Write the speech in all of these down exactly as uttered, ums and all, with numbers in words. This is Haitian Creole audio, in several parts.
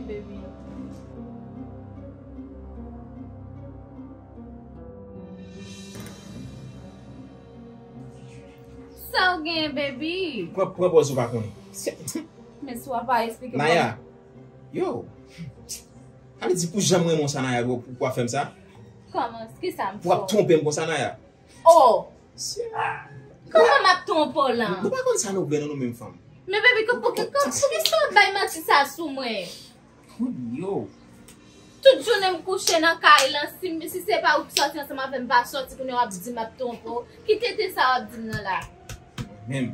Sa w genyen, baby? Pran, pran pòz ou pa konnen. Men si w ap pa eksplike m. Naya. Yo. Sa vle di pou jan m renmen w sa, Naya, pou, pou w ap fè m sa? Kòman? Kisa m fè w? Pou w ap twonpe m konsa, Naya. Oh! Kòman m ap twonpe w la? Nou pa konn sa nou vle non, nou menm fanm. Men baby, pou, pou, pou, pou, poukisa w ap bay manti sa sou mwen? Yo. Tout jounen m kouche nan kay lan, si, si se pa ou ki sòti ansanm avè m, pa sòti, kounye a w ap di m ap twonpe w. Ki tenten sa w ap di m nan la? Menm.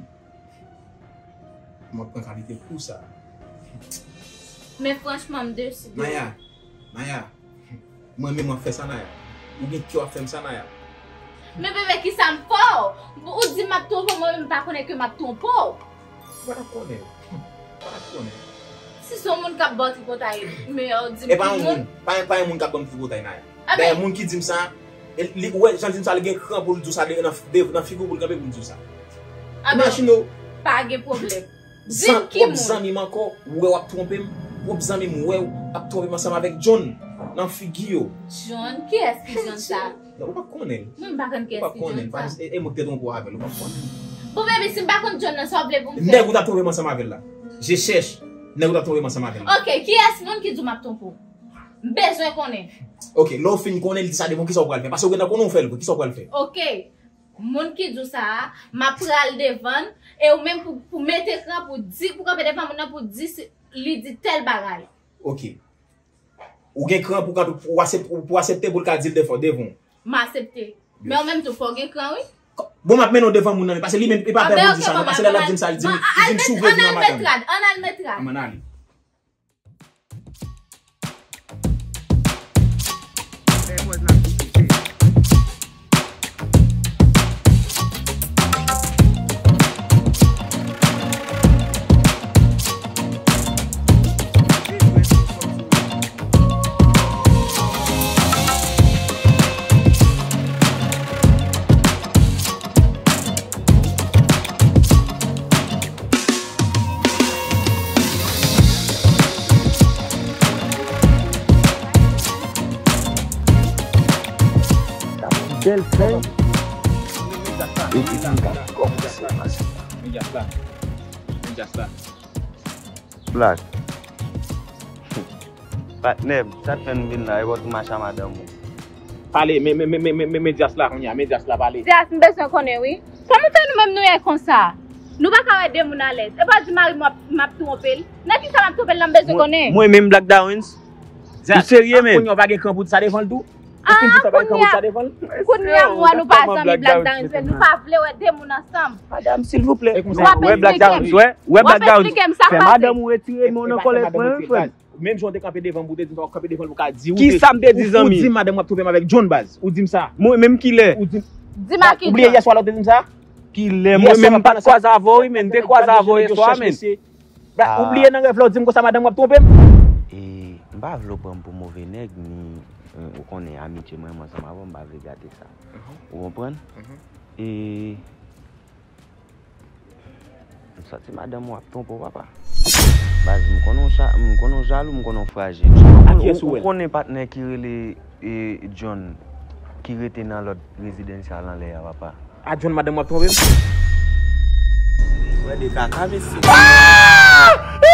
M ap pran kalite kou sa. Men franchman, m desi de ou. Naya, Naya, mwen menm w ap fè sa, Naya. Ou gen kè w ap fè m sa, Naya. Men bebe, kisa m fè w? Ou di m ap twonpe w, mwen menm m pa konnen ke m ap twonpe w. Ou pa t ap konnen. Ou pa t ap konnen. Si se yon moun k ap ba w tripotay, men w di m ki moun? E pa yon moun, pa, pa yon moun k ap ban m tripotay, Naya. Dayè, moun ki di m sa, e li, ou wè jan l di m sa, li gen kran pou l di w sa de, nan, de, nan figi w pou l kanpe pou l di w sa. Imajine w. Pa gen pwoblèm. Di m ki moun. W ap zanmi m ankò, ou wè w ap twonpe m. W ap zanmi m, ou wè w ap twonpe m ansanm avèk John nan figi yo. John? Kiyès ki John sa? Non, ou p ap konnen l. Mwen, m pa konn kiyès ki John sa. E, e moun ki te twonpe w avè l, ou p ap konnen l. Bon, baby, si m pa konn John nan, sa w vle pou m fè? Nèg ou t ap twonpe m ansanm avè l la. Je chèch. Nèg ou t ap twonpe m ansanm avè l la. Ok, kiyès moun ki di w m ap twonpe w? M bezwen konnen. Ok, lè w fin konnen, li di sa devan w, kisa w pral fè? Paske ou gentan konnen w fè l vre, kisa w pral fè? Ok, moun ki di w sa a, m ap pral devan l, e ou menm pou, pou mete kran, pou di, pou kanpe devan moun nan, pou di si li di tèl bagay. Ok. Ou gen kran pou kanpe, pou asep-, pou asepte pou l ka di l devan, devan w? M asepte. Men ou menm tou, fò w gen kran, wi. Bon, m ap mennen w devan moun nan, men paske li menm, e pa pè pou l di sa, non, paske lè l ap di m sa, li di m, li di m si w vle vin an madanm. Ann al met rad, ann al met rad. Ann ale. Bèl fèy. Epi m ka kòmanse mache. Men djaz la. Men djaz la. Black. Patnè m, sa k fè n vin la, e wè w tou mache a madanm ou. Pale, men, men, men djaz la kounye a, men djaz la pale. Djaz, m bezwen konnen, wi. Kòman fè nou menm nou ye konsa? Nou pa ka wè de moun alèz. E pa di mari m w ap, m ap twonpe l. Nan kisa m ap twonpe l la, m bezwen konnen. Mwen menm Black Dawens? Ou serye menm? Kounye a w pa gen kran pou di sa devan l tou? Ou fin di sa, pa gen kran pou di sa devan l? Kounye a m wè nou pa zanmi Black Dawens, nou pa vle wè de moun ansanm. Madanm, silvouplè. Wè Black Dawens, wè, wè Black Dawens. Fè madanm ou retire men w nan kòlèt mwen, wi, frè m. Menm jan w te kanpe devan m, ou te di m sa, w kanpe devan l, ou ka di, ou te, kisa m te di, zanmi? Ou di madanm w ap twonpe m avèk John, baz. Ou di m sa. Mwen menm kilè? Ou di m. Di m a ki tan? Ou bliye yèswa lè w te di m sa? Kilè? Mwen menm m pa t kwaze avè w, wi, men m te kwaze avè w yèswa, men. Ou bliye nan rèv la, w di m konsa madanm w ap twonpe m? E, m pa vle w pran m pou move nèg, ni, ou konnen amitye mwen, mwen ansanm avè w, m pa vle gate sa. Ou konprann? E, M santi madanm ou ap twonpe w, papa. Baz, m konnen w cha-, m konnen w jalou, m konnen w frajil. Ou konnen patnè ki rele, e, John, ki rete nan lòt rezidansyal anlè a, papa. A John madanm w ap twonpe m? Wè de kaka, mesye. Ah!